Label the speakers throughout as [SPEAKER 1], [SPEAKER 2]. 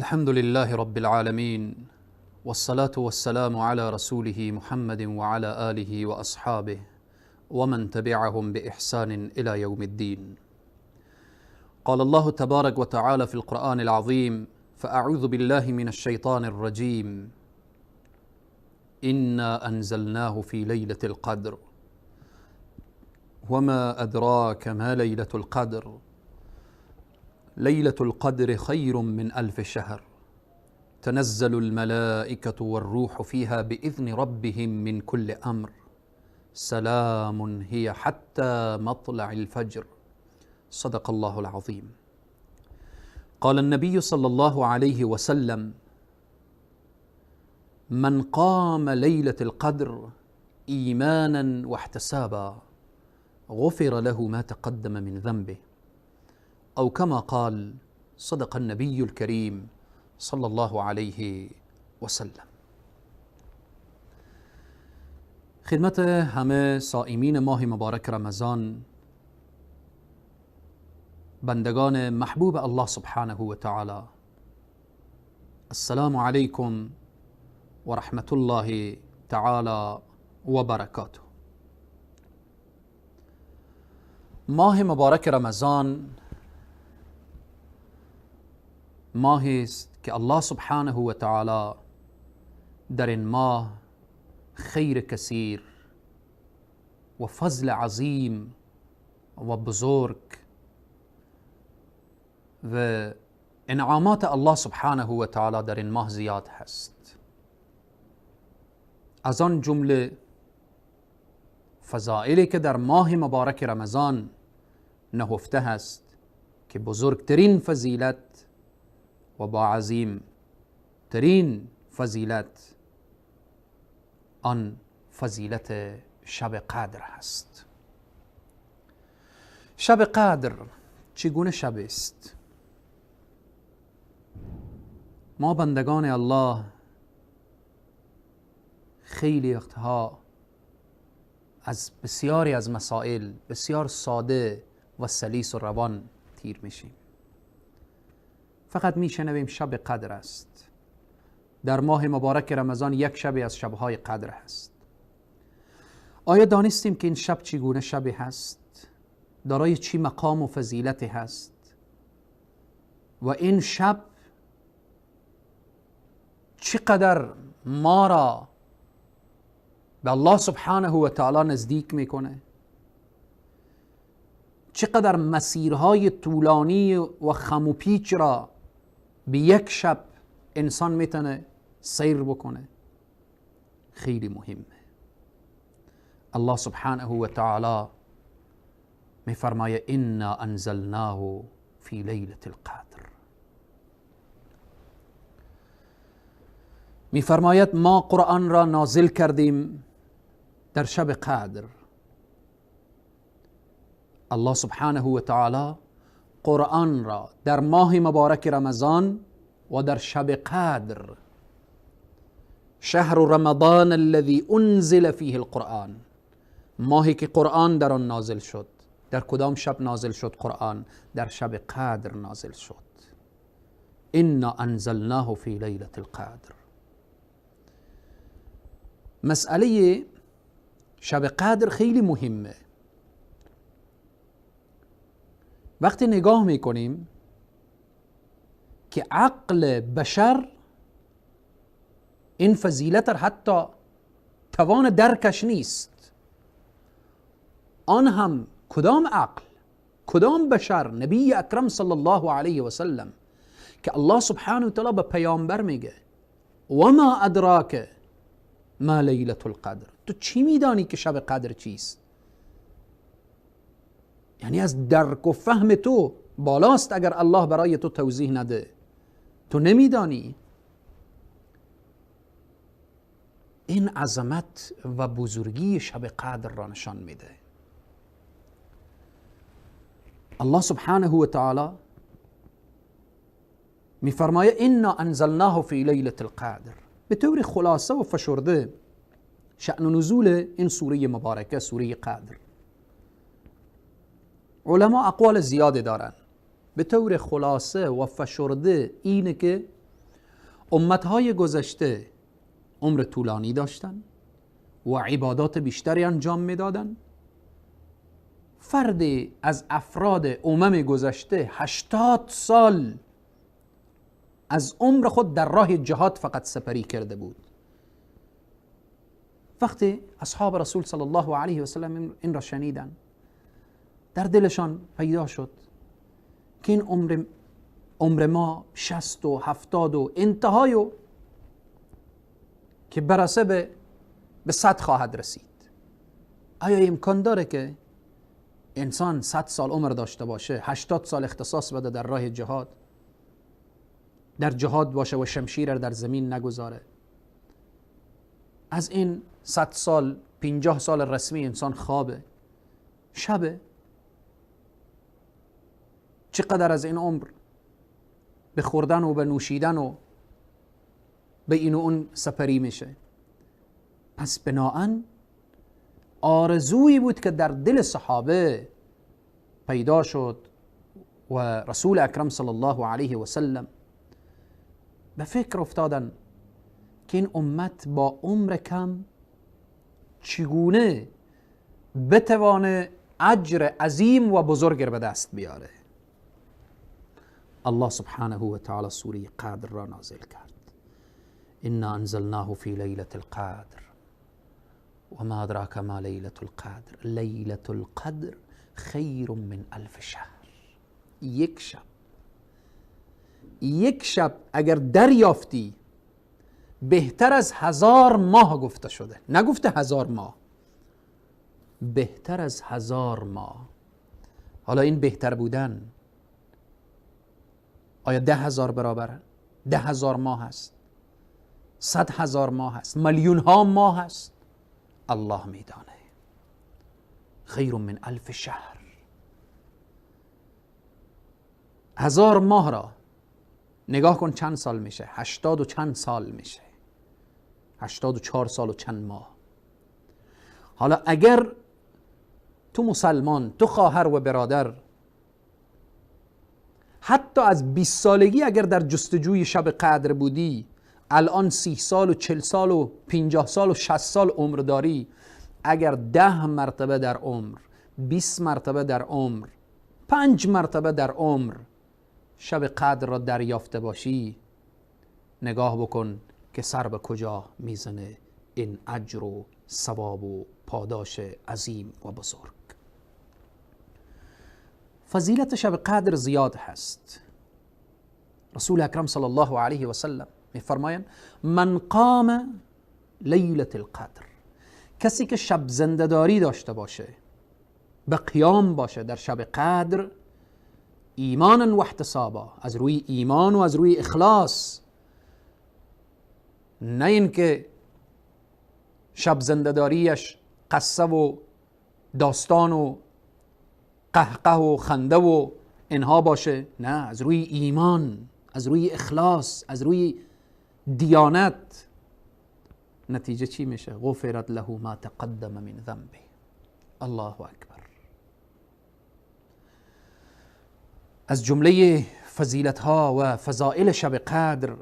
[SPEAKER 1] الحمد لله رب العالمين، والصلاة والسلام على رسوله محمد وعلى آله وأصحابه ومن تبعهم بإحسان إلى يوم الدين. قال الله تبارك وتعالى في القرآن العظيم: فأعوذ بالله من الشيطان الرجيم، إنا أنزلناه في ليلة القدر وما أدراك ما ليلة القدر، ليلة القدر خير من 1000 شهر، تنزل الملائكة والروح فيها بإذن ربهم من كل أمر، سلام هي حتى مطلع الفجر. صدق الله العظيم. قال النبي صلى الله عليه وسلم: من قام ليلة القدر إيمانا واحتسابا غفر له ما تقدم من ذنبه، أو كما قال، صدق النبي الكريم صلى الله علیه و سلم. خدمت همه صائمین ماه مبارک رمضان، بندگان محبوب الله سبحانه و تعالی، السلام علیکم و رحمت الله تعالی و برکاته. ماه مبارک رمضان ماهی است که الله سبحانه و تعالی در این ماه خیر کثیر و فضل عظیم و بزرگ و انعامات الله سبحانه و تعالی در این ماه زیاد هست. از آن جمله فضائلی که در ماه مبارک رمضان نهفته هست که بزرگترین فضیلت و با عظیم ترین فضیلت آن فضیلت شب قدر هست. شب قدر چگونه شب است؟ ما بندگان الله خیلی وقتها از بسیاری از مسائل بسیار ساده و سلیس و روان تیر میشیم. فقط میشنویم شب قدر است، در ماه مبارک رمضان یک شب از شبهای قدر هست. آیا دانستیم که این شب چگونه شبی هست؟ دارای چی مقام و فضیلتی هست؟ و این شب چقدر ما را به الله سبحانه و تعالی نزدیک میکنه؟ چقدر مسیرهای طولانی و خم و پیچ را به یک شب انسان میتونه سیر بکنه؟ خیلی مهمه. الله سبحانه و تعالی میفرمایه: انا انزلناه فی لیلة القدر. میفرماید ما قرآن را نازل کردیم در شب قدر. الله سبحانه و تعالی قرآن را در ماه مبارک رمضان و در شب قدر، شهر رمضان الذي انزل فیه القرآن، ماهی که قرآن در آن نازل شد. در کدام شب نازل شد قرآن؟ در شب قدر نازل شد. انا انزلناه فی لیلة القدر. مسئله شب قدر خیلی مهمه. وقتی نگاه میکنیم که عقل بشر این فضیلت حتی توان درکش نیست، آن هم کدام عقل، کدام بشر؟ نبی اکرم صلی الله علیه و سلم که الله سبحانه و تعالی به پیامبر میگه و ما ادراک ما لیلة القدر، تو چی میدانی که شب قدر چیست؟ یعنی از درک و فهم تو بالاست اگر الله برای تو توضیح نده، تو نمیدانی. این عظمت و بزرگی شب قدر را نشان میده. الله سبحانه و تعالی میفرمایه انا انزلناه فی لیلة القدر. به طور خلاصه و فشرده شأن نزول این سوره مبارکه، سوره قدر، علما اقوال زیاده دارن. به طور خلاصه و فشرده اینه که امتهای گذشته عمر طولانی داشتن و عبادات بیشتری انجام میدادن. فرد از افراد امم گذشته 80 سال از عمر خود در راه جهاد فقط سپری کرده بود. وقتی اصحاب رسول صلی الله علیه و سلم این را شنیدن، در دلشان پیدا شد که این عمر ما 60 و 70 و انتهای که برسه به 100 خواهد رسید. آیا امکان داره که انسان 100 سال عمر داشته باشه، 80 سال اختصاص بده در راه جهاد، در جهاد باشه و شمشیر در زمین نگذاره؟ از این 100 سال 50 سال رسمی انسان خوابه، شبه. چقدر از این عمر به خوردن و به نوشیدن و به این و اون سپری میشه. پس بناهن آرزویی بود که در دل صحابه پیدا شد و رسول اکرم صلی الله علیه و سلم به فکر افتادن که این امت با عمر کم چگونه بتوانه اجر عظیم و بزرگ به دست بیاره. الله سبحانه و تعالی سوره قدر را نازل کرد. انا انزلناه فی لیلة القدر وما ادراک ما لیلة القدر لیلة القدر خیر من الف شهر. یک شب، یک شب اگر دریافتی بهتر از 1000 ماه گفته شده. نگفته 1000 ماه، بهتر از 1000 ماه. حالا این بهتر بودن آیا 10,000 برابره؟ 10,000 ماه هست، 100,000 ماه هست، میلیون ها ماه هست. الله میدانه. خیر من الف شهر. 1000 ماه را نگاه کن چند سال میشه؟ 80 و چند سال میشه، 84 سال و چند ماه. حالا اگر تو مسلمان، تو خواهر و برادر، حتی از 20 سالگی اگر در جستجوی شب قدر بودی، الان 30 سال و 40 سال و 50 سال و 60 سال عمر داری، اگر 10 مرتبه در عمر، 20 مرتبه در عمر، 5 مرتبه در عمر شب قدر را دریافته باشی، نگاه بکن که سر به کجا میزنه این اجر و ثواب و پاداش عظیم و بزرگ. فضیلت شب قدر زیاد هست. رسول اکرم صلی الله علیه و سلم میفرمایند من قام لیلة القدر، کسی که شب زنده‌داری داشته باشه، به قیام باشه در شب قدر، ایمانا و احتسابا، از روی ایمان و از روی اخلاص، نه اینکه شب زنده‌داریش قصه و داستان و قهقه و خنده و اینها باشه، نه، از روی ایمان، از روی اخلاص، از روی دیانت. نتیجه چی میشه؟ غفرت له ما تقدم من ذنبه. الله اکبر. از جمله فضیلت ها و فضائل شب قدر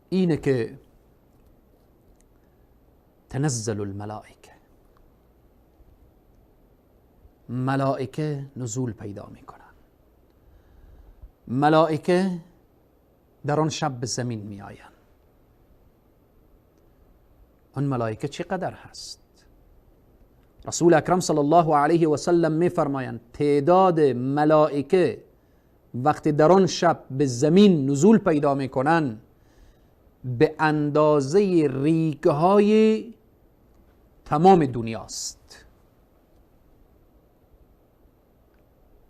[SPEAKER 1] اینه که تنزل الملائکه، ملائکه نزول پیدا میکنن. ملائکه در آن شب به زمین می آیند. آن ملائکه چقدر هست؟ رسول اکرم صلی الله علیه و سلم می فرمایند تعداد ملائکه وقتی در آن شب به زمین نزول پیدا میکنن به اندازه ریگهای تمام دنیاست،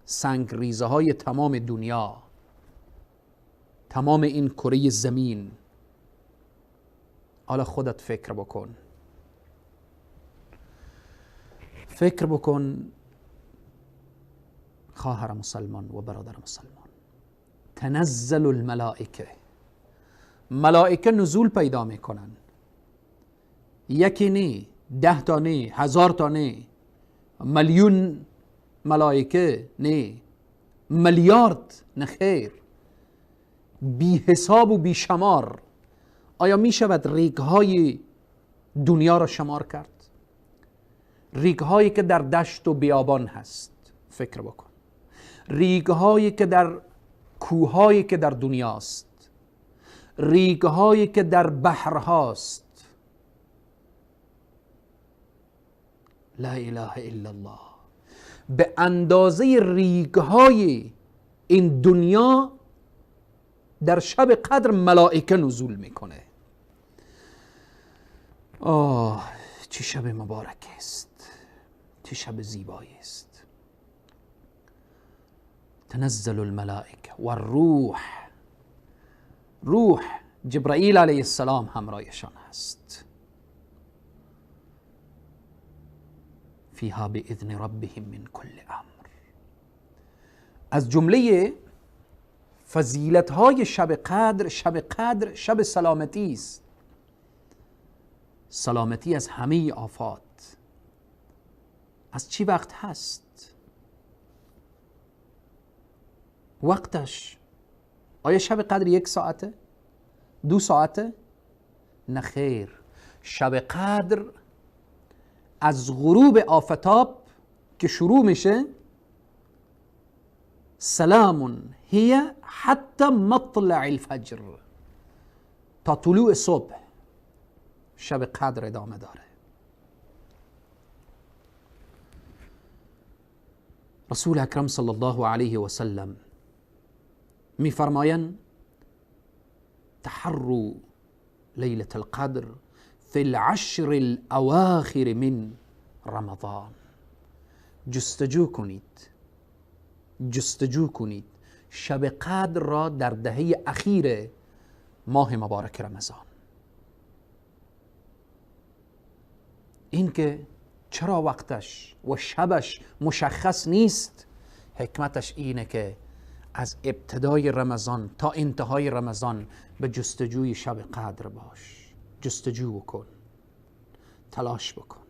[SPEAKER 1] سنگ ریزه های تمام دنیا، تمام این کره زمین. حالا خودت فکر بکن، فکر بکن خواهر مسلمان و برادر مسلمان. تنزل الملائکه، ملائکه نزول پیدا میکنن. یکی نی، 10 تا نی، 1000 تا نی، میلیون ملائکه نی، میلیارد نه، خیر، بی حساب و بی شمار. آیا می شود ریگهای دنیا را شمار کرد؟ ریگهایی که در دشت و بیابان هست، فکر بکن، ریگهایی که در کوههایی که در دنیاست، ریگهایی که در بحر هاست. لا اله الا الله. به اندازه ریگهای این دنیا در شب قدر ملائکه نزول میکنه. آه، چه شب مبارک است، چه شب زیبایی است. تنزل الملائکه و الروح، روح جبرائیل علیه السلام همراهشان هست. فیها باذن ربهم من کل امر. از جمله فضیلت های شب قدر، شب قدر شب سلامتی است، سلامتی از همه آفات. از چی وقت هست؟ وقتش آیا شب قدر 1 ساعته؟ 2 ساعته؟ نه خیر، شب قدر از غروب آفتاب که شروع میشه، سلام هی حتی مطلع الفجر، تا طلوع صبح شب قدر ادامه داره. رسول اکرم صلی الله علیه و سلم میفرمایند تحروا لیلة القدر فی العشر الاواخر من رمضان. جستجو کنید، جستجو کنید شب قدر را در دهه اخیر ماه مبارک رمضان. این که چرا وقتش و شبش مشخص نیست، حکمتش اینه که از ابتدای رمضان تا انتهای رمضان به جستجوی شب قدر باش، جستجو بکن، تلاش بکن.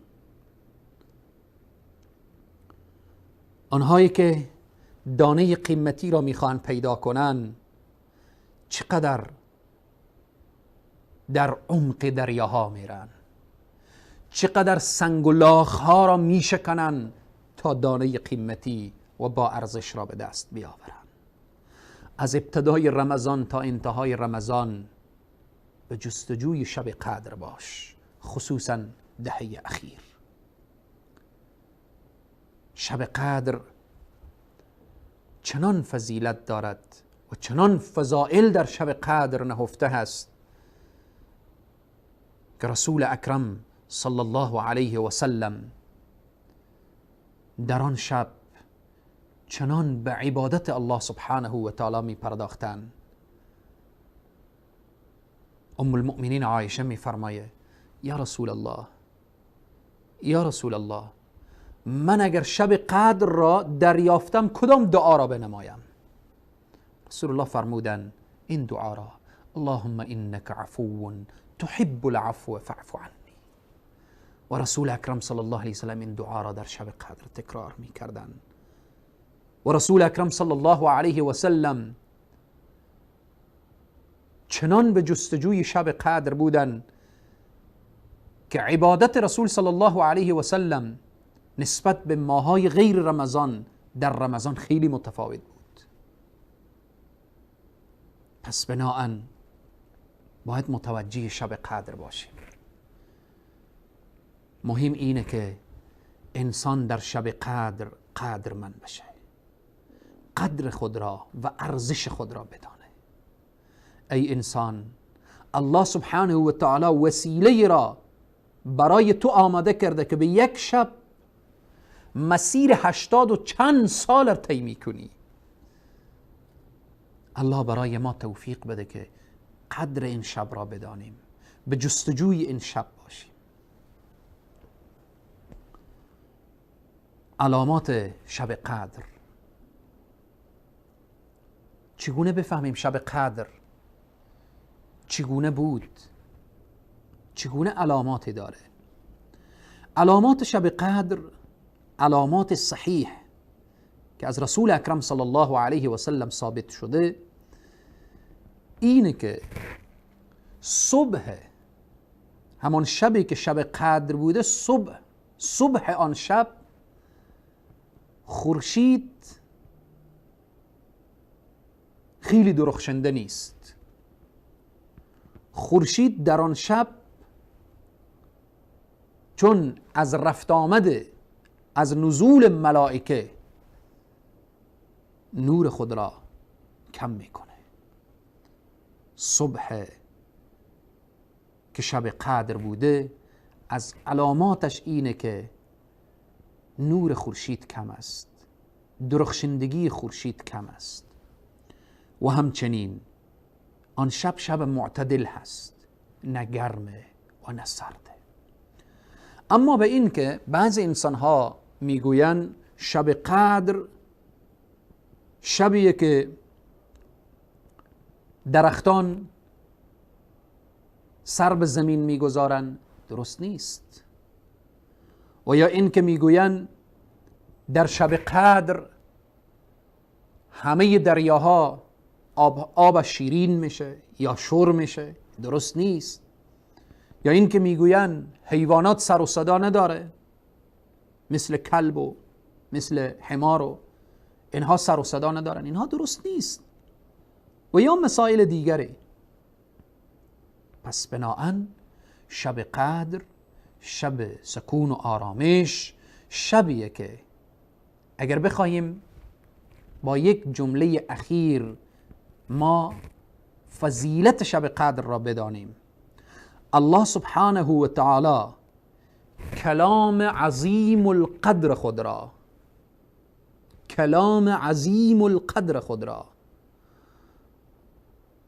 [SPEAKER 1] آنهایی که دانه قیمتی را میخوان پیدا کنن، چقدر در عمق دریاها میرن، چقدر سنگ و لاخها را میشکنن تا دانه قیمتی و با ارزش را به دست بیاورن. از ابتدای رمضان تا انتهای رمضان به جستجوی شب قدر باش، خصوصا دهه اخیر. شب قدر چنان فضیلت دارد و چنان فضائل در شب قدر نهفته است که رسول اکرم صلی الله علیه و سلم در آن شب چنان به عبادت الله سبحانه و تعالی می پرداختند. ام المؤمنین عایشه می فرمایه یا رسول الله، یا رسول الله، من اگر شب قدر را دریافتم کدام دعا را بنمایم؟ رسول الله فرمودن این دعا را: اللهم انک عفو تحب العفو فاعف عنی. و رسول اکرم صلی الله علیه وسلم این دعا را در شب قدر تکرار می کردن. و رسول اکرم صلی الله علیه و سلم چنان به جستجوی شب قدر بودن که عبادت رسول صلی الله علیه و سلم نسبت به ماهای غیر رمضان در رمضان خیلی متفاوت بود. پس بناءً باید متوجه شب قدر باشیم. مهم اینه که انسان در شب قدر قدرمند بشه، قدر خود را و ارزش خود را بدانه. ای انسان، الله سبحانه و تعالی وسیله را برای تو آماده کرده که به یک شب مسیر 80 و چند سال را طی میکنی. الله برای ما توفیق بده که قدر این شب را بدانیم، به جستجوی این شب باشیم. علامات شب قدر، چگونه بفهمیم شب قدر چگونه بود، چگونه علاماتی داره؟ علامات شب قدر علامات صحیح که از رسول اکرم صلی الله علیه و سلم ثابت شده، اینه که صبح همان شبی که شب قدر بوده، صبح آن شب خورشید خیلی درخشنده نیست. خورشید در آن شب چون از رفت آمده، از نزول ملائکه، نور خود را کم میکنه. صبح که شب قدر بوده از علاماتش اینه که نور خورشید کم است، درخشندگی خورشید کم است. و همچنین آن شب شب معتدل هست، نه گرمه و نه سرده. اما به این که بعض انسان ها میگویند شب قدر شبیه که درختان سر به زمین میگذارن، درست نیست. و یا این که میگویند در شب قدر همه دریاها آب شیرین میشه یا شور میشه، درست نیست. یا این که میگویند حیوانات سر و صدا نداره، مثل کلب و مثل حمار و اینها سر و صدا ندارن، اینها درست نیست. و یا مسائل دیگری. پس بناهن شب قدر شب سکون و آرامش، شبیه که اگر بخواهیم با یک جمله اخیر ما فضیلت شب قدر را بدانیم، الله سبحانه و تعالی کلام عظیم القدر خود را، کلام عظیم القدر خود را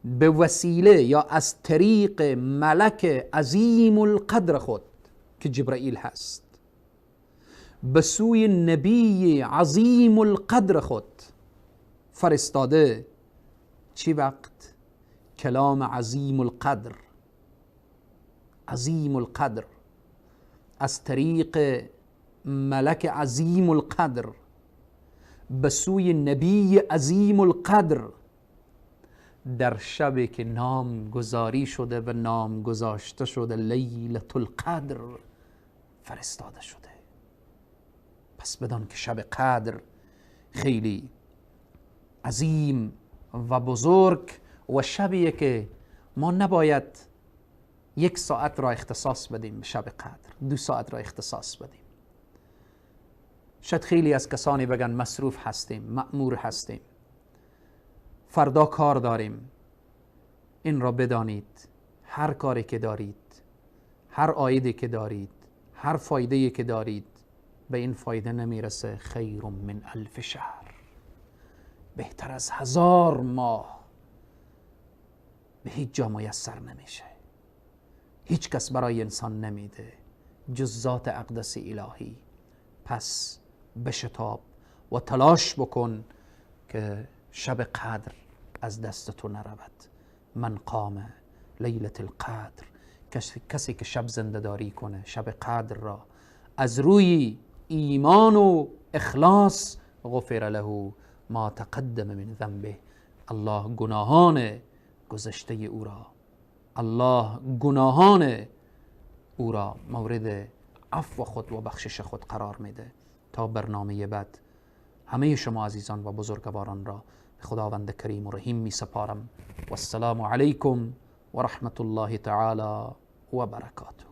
[SPEAKER 1] به وسیله یا از طریق ملک عظیم القدر خود که جبرائیل هست به سوی نبی عظیم القدر خود فرستاده. چی وقت؟ کلام عظیم القدر، عظیم القدر از طریق ملک عظیم القدر به سوی نبی عظیم القدر در شبی که نام گذاری شده و نام گذاشته شده لیلة القدر فرستاده شده. پس بدان که شب قدر خیلی عظیم و بزرگ و شبیه که ما نباید 1 ساعت را اختصاص بدیم به شب قدر، 2 ساعت را اختصاص بدیم. شاید خیلی از کسانی بگن مصروف هستیم، مأمور هستیم، فردا کار داریم. این را بدانید هر کاری که دارید، هر عایدی که دارید، هر فایده‌ای که دارید، به این فایده نمیرسه. خیر من الف شهر، بهتر از 1000 ماه به هیچ جا میسر نمیشه. هیچ کس برای انسان نمیده جز ذات اقدس الهی. پس بشتاب و تلاش بکن که شب قدر از دست تو نرود. من قام لیلة القدر، کسی که شب زنده‌داری کنه، شب قدر را از روی ایمان و اخلاص، غفر له ما تقدم من ذنبه، الله گناهان گذشته او را، الله گناهان او را مورد عفو خود و بخشش خود قرار میده. تا برنامه بعد همه شما عزیزان و بزرگواران را به خداوند کریم و رحیم می سپارم. و السلام علیکم و رحمت الله تعالی و برکاته.